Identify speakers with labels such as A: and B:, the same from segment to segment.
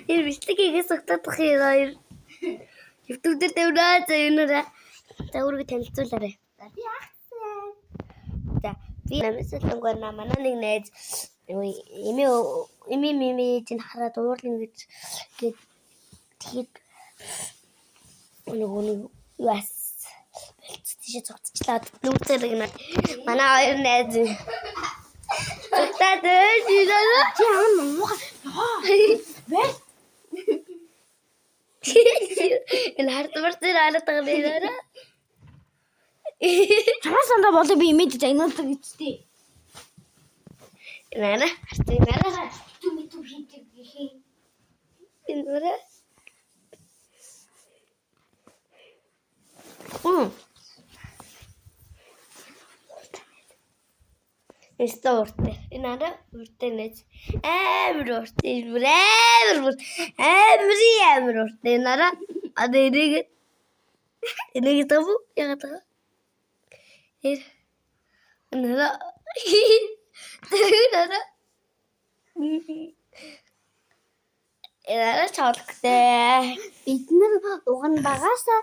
A: Тэр бичлэг хийхээс угтаадах юм хоёр. YouTube дээр тавина за юунаараа. За өөрийгөө танилцуулаарай.
B: За би ахсан.
A: За би намсалангуй манай нэг найз юу эми эми мими чинь хараад уурлан гэж гээд тэгэхэд нөгөө нэг юу ас болц тийшээ зогтчлаа нүцэрэг нэ манай хоёр найз зогтаад байж
B: Чи ямар муухай. Бэл.
A: Энэ хардмар дээр хараад байгаа юм байна.
B: Чамаа сандаа болоо би имэж загнуулдаг гэжтэй.
A: Нара харцыг нара
B: Түм түм хийдэг гэх.
A: энэ нара. Мм. Эстэ урттай. Энэ ара урттай нэз. Амар урттай. Бүр амар бүр амар амар урттай. Энэ ара одоо энийг энийг таву яагаад байгаа. Тэр энэ ара тэр ара энэ ара чолготой.
B: Бид нар уг нь багаасаа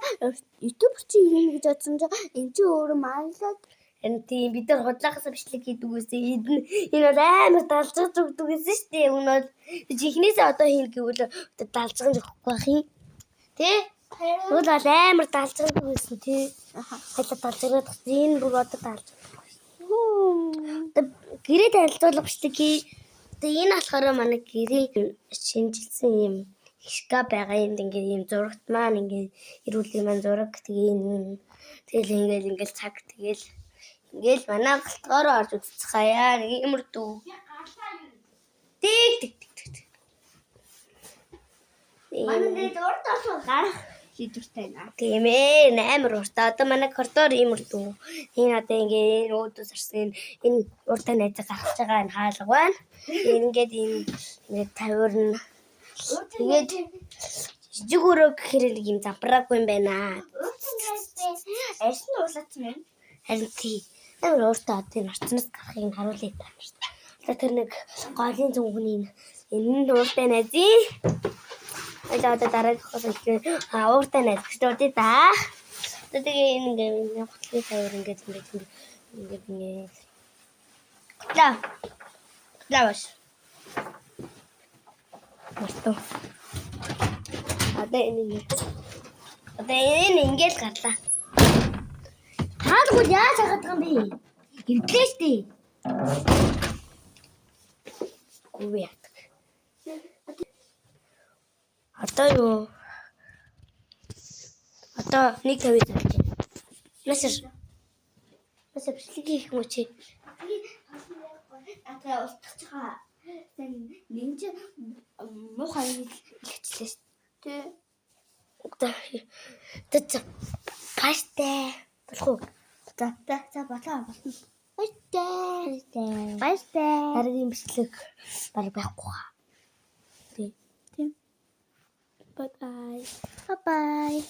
B: YouTube чи юм гэж бодсон чинь эн чинь өөрөө маалаад
A: Энэ тийм бид нар худлаагаас бичлэг хийдэг гэсэн. Энэ энэ бол амар далжгаж өгдөг гэсэн шүү дээ. Өмнө бол жихнээсээ одоо хийнэ гэвэл одоо далжгаж өгөхгүй байх юм. Тэ? Үл бол амар далжгаж гэсэн тий. Хайлаа далжгаад гэсэн. Энэ бүр одоо далж. Одоо гэрээ танилцуулга бичлэг хий. Одоо энэ болохоор манай гэрээ шинжилсэн юм шкаф байгаа юм ингээд ийм зурагт маань ингээд эрүүлийн маань зураг тэгээ энэ тэгэл ингээд ингээд цаг тэгэл ингээл манай галтгоор орж үзцгаая нэг юмэр дүү тэг тэг тэг тэг.
B: Манай дээр урд болох гарах шийдвэртэй байна.
A: Тийм ээ амар уртаа. Одоо манай коридор ийм урт үү. Энэ одоо ингээ энэ өөдөөс орсон энэ энэ уртаа найзаа гарч байгаа энэ хаалга байна. Ингээд энэ ингээд тавиурна. Тэгээд жижиг өрөө гэхээр нэг юм замбраагүй юм байна.
B: Арьс нь уулаацсан байна.
A: Харин тий амар уртаа одоо энэ орцноос гарахыг нь харуулъя та нарт. Одоо тэр нэг голын зүнхний энэ энэ нь ууртай найзын. Одоо одоо дараагийнхаас ихлээр ууртай найз гэж дуудъя да. Одоо тэгээ энэ ингээ энэ гутлын тавиур ингээд ингээд ингээд ингээд ингээд. Гутлаа. Гутлаа баш. Мартав. Одоо энэ ингээ. Одоо энэ ингээд гарлаа. Таалгуул яаж хагаад байгаа юм бэ? Гэрдлээ штэ. Гүвээ яадаг. Одоо юу? Одоо нэг тавь залж байна. Масар. Масар бичлэг хийх юм уу чи?
B: Атгаа устгах байгаа. Сэн нэн чи муухай хэлчихлээ шүү дээ.
A: Одоо за баяртай. Болох уу?
B: За за за болоо болно. Баяртай.
A: Баяртай.
B: Баяртай.
A: Дараагийн бичлэг баг байхгүй хаа. Тий.
B: Тийм.
A: Bye bye.
B: Bye bye.